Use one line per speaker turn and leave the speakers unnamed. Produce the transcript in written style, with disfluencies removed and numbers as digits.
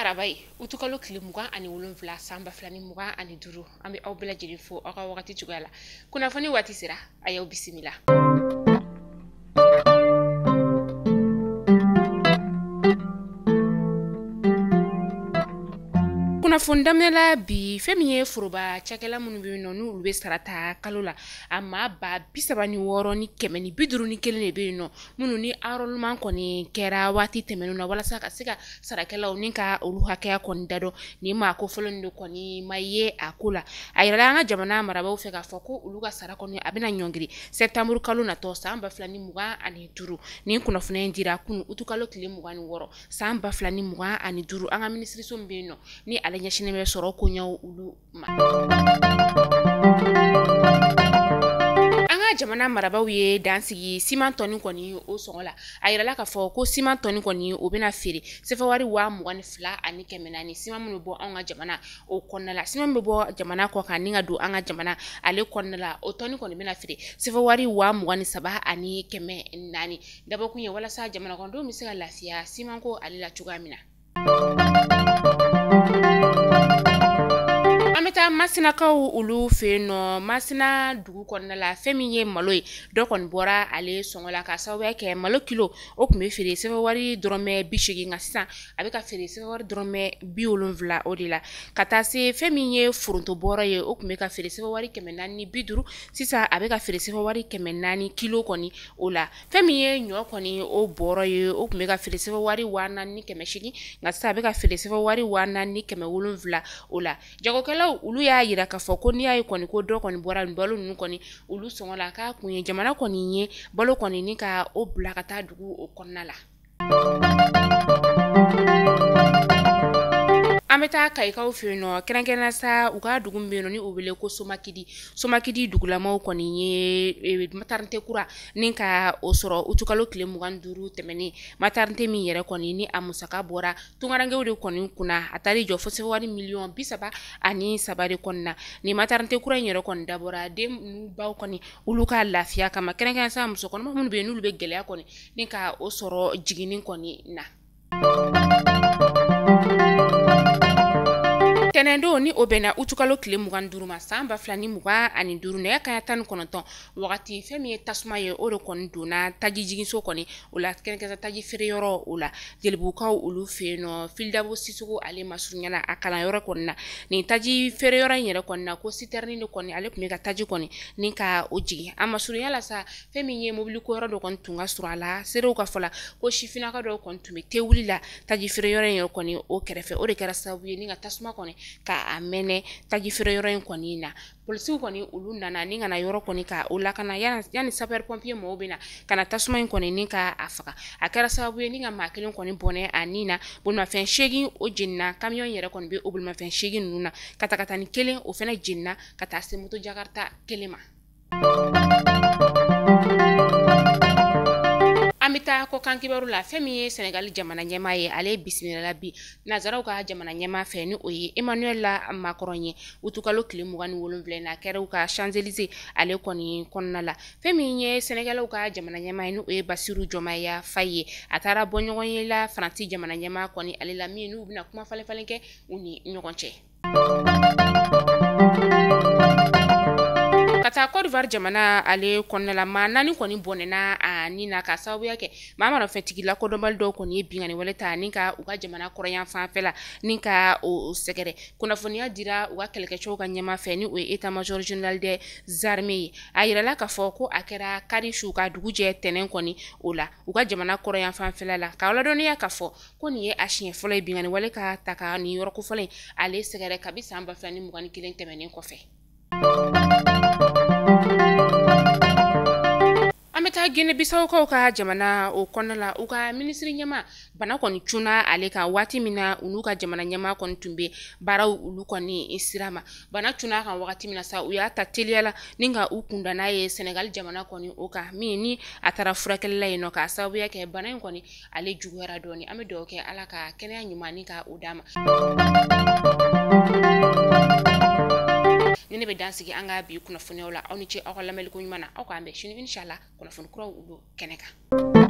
Araba ye utukalo tile 27 san 2025 an bɛ aw bɛɛ lajɛlen fo aw ka wagati cogoya la. Kunnafoni waati sera, a y'aw bisimila. Kunnafoni daminɛ la bi, fɛn min ye foroba cakɛla minnu bɛ yen nɔ n'olu bɛ sara ta kalo la, a maa 36151 de bɛ yen nɔ minnu ni enrôlement kɔni kɛra waati tɛmɛnenw na walasa ka se ka sarakɛlaw ni ka olu hakɛya kɔni dadɔn. Nin maa ko fɔlɔ de kɔni ma ye a ko la. A yirala an ka jamana marabaaw fɛ k'a fɔ ko olu ka sara kɔni a bɛna ɲɔngiri septembre kalo natɔ san 2025. Nin kunnafoniya in dira kunun utukalo tile 26 san 2025 an ka minisiriso min bɛ yen nɔ ni ale ɲɛsinnen bɛ sɔrɔ koɲɛw olu ma. An ka jamana marabaaw ye dan sigi siman tɔni kɔni o sɔngɔ la. A yirala k'a fɔ ko siman tɔni kɔni o bɛna feere sefawari 22,400. Siman minnu bɔ anw ka jamana o kɔnɔna la, siman bɛ bɔ jamana kɔ kan ni ka don an ka jamana ale kɔnɔna la, o tɔni kɔni bɛna feere sefawari 23,400. Dabɔkun ye walasa jamana kɔnɔdenw bɛ se ka lafiya simanko ale la cogoya min na. An bɛ taa Masinakaw olu fɛ yen nɔ. Masina dugu kɔnɔna la, fɛn min ye malo ye, dɔ kɔni bɔra ale sɔngɔ la k'a sababuya kɛ malo kilo o tun bɛ feere sefawari dɔrɔmɛ 80, nka sisan a bɛ ka feere sefawari dɔrɔmɛ 70 o de la. Ka taa se fɛn min ye foronto bɔrɔ ye, o tun bɛ ka feere sefawari 450, sisan a bɛ ka feere sefawari 400 kilo kɔni o la. Fɛn min ye ɲɔ kɔni o bɔrɔ ye, o tun bɛ ka feere sefawari 4800, nka sisan a bɛ ka feere sefawari 4700 o la. Jagokɛlaw olu y'a yira k'a fɔ ko n'i y'a ye kɔni ko dɔ kɔni bɔra nin balo ninnu kɔni olu sɔngɔ la, k'a kun ye jamana kɔni ye balo kɔni ni ka o bila ka taa dugu o kɔnɔna la. An bɛ taa Kayikaw fɛ yen nɔ, kɛrɛnkɛrɛnnenya sa u ka dugu min bɛ yen nɔ ni o wele ko Somakidi. Somakidi dugulamaw kɔni ye maternité kura ni ka o sɔrɔ utukalo tile 25 tɛmɛnen. Maternité min yɛrɛ kɔni ni a musaka bɔra tunkarankew de kɔni kunna, a taar'i jɔ fo sefawari miliyɔn 33 de kɔni na. Nin maternité kura in yɛrɛ kɔni dabɔra den n'u baw kɔni olu ka lafiya kama, kɛrɛnkɛrɛnnenya sa muso kɔnɔma minnu bɛ yen n'olu bɛ gɛlɛya kɔni ni ka o sɔrɔ jiginni kɔni na. Tɛnɛndon ni o bɛnna utukalo tile 25 ma san 2025 nɛgɛ kanɲɛ 19 wagati, fɛn min ye tasuma ye o de kɔni donna tajijiginso kɔni o la, kɛrɛnkɛrɛn taji feere yɔrɔ o la Jelibugukaw olu fɛ yen nɔ, Filidabo Sisoko ale masurunya a kalanyɔrɔ kɔni na. Nin taji feere yɔrɔ in yɛrɛ kɔni na, ko citerne de kɔni ale tun bɛ ka taji kɔni ni ka o jigin. A masurunya la sa, fɛn min ye mobili ko yɔrɔ dɔ kɔni tun ka surun a la. Seerew ka fɔ la ko sifinnaka dɔw kɔni tun bɛ te wuli la taji feere yɔrɔ in yɛrɛ kɔni o kɛrɛfɛ, o de kɛra sababu ye ni ka tasuma kɔni ka a mɛnɛ taji feere yɔrɔ in kɔni na. Polisiw kɔni olu nana ni ka na yɔrɔ kɔni ka o lakana yanni sapeur pompier mɔgɔw bɛ na ka na tasuma in kɔni ni ka a faga. A kɛra sababu ye ni ka maa kelen kɔni bɔnɛ a ni na. Bolimafɛn 8 o jenina, camion yɛrɛ kɔni bɛ o bolimafɛn 8 ninnu na, katakatani kelen o fana jenina ka taa se moto jakarta kelen ma. An bɛ taa kɔkan kibaru la. Fɛn min ye Senegali jamana ɲɛmaa ye, ale bisimilala bi Nansaraw ka jamana ɲɛmaa fɛ ni o ye Emmanuel Macron ye utukalo tile 27 na, a kɛra u ka Champs-Élysées ale kɔni kɔnɔna la. Fɛn min ye Sɛnɛgaliw ka jamana ɲɛmaa ye ni o ye Bassirou Diomaye Faye ye, a taara bɔ ɲɔgɔn ye la Faransi jamana ɲɛmaa kɔni ale la, min n'u bɛna kuma falen falen kɛ u ni ɲɔgɔn cɛ. Ka taa Côte d'Ivoire jamana ale kɔnɔna la, maa 4 kɔni bɔnɛna a ni na k'a sababuya kɛ maa marafɛntigi lakodɔnbali dɔw kɔni ye binkanni wale ta ni ka u ka jamana kɔrɔyan fanfɛ la ni ka o sɛgɛrɛ. Kunnafoniya dira u ka kɛlɛkɛcɛw ka ɲɛmaa fɛ ni o ye état major général des armées ye. A yirala k'a fɔ ko a kɛra kari su ka dugu jɛ tɛnɛn kɔni o la u ka jamana kɔrɔyan fanfɛla la, k'a ladɔnniya k'a fɔ ko nin ye a siɲɛ fɔlɔ ye binkanni wale ka ta ka nin yɔrɔ kofɔlen in ale sɛgɛrɛ kabi san 2021 tɛmɛnen kɔfɛ. An bɛ taa Guinée Bissau-kaw ka jamana o kɔnɔna la, u ka minisiri ɲɛmaa bana kɔni cunna ale kan waati min na u n'u ka jamana ɲɛmaa kɔni tun bɛ baaraw olu kɔni sira ma. Bana cunna a kan wagati min na sa, u y'a ta teliya la ni ka u kunda n'a ye Senegali jamana kɔni o kan, min ni a taara furakɛli la yen nɔ k'a sababuya kɛ bana in kɔni ale juguyara dɔɔni. An bɛ dugawu kɛ Ala ka kɛnɛya ɲuman ni ka o d'a ma. Ni ne bɛ dan sigi an ka bi kunnafoniyaw la, aw ni ce aw ka lamɛnni ko ɲuman na, aw k'an bɛn sini inshallah kunnafoni kuraw olu kɛnɛ kan.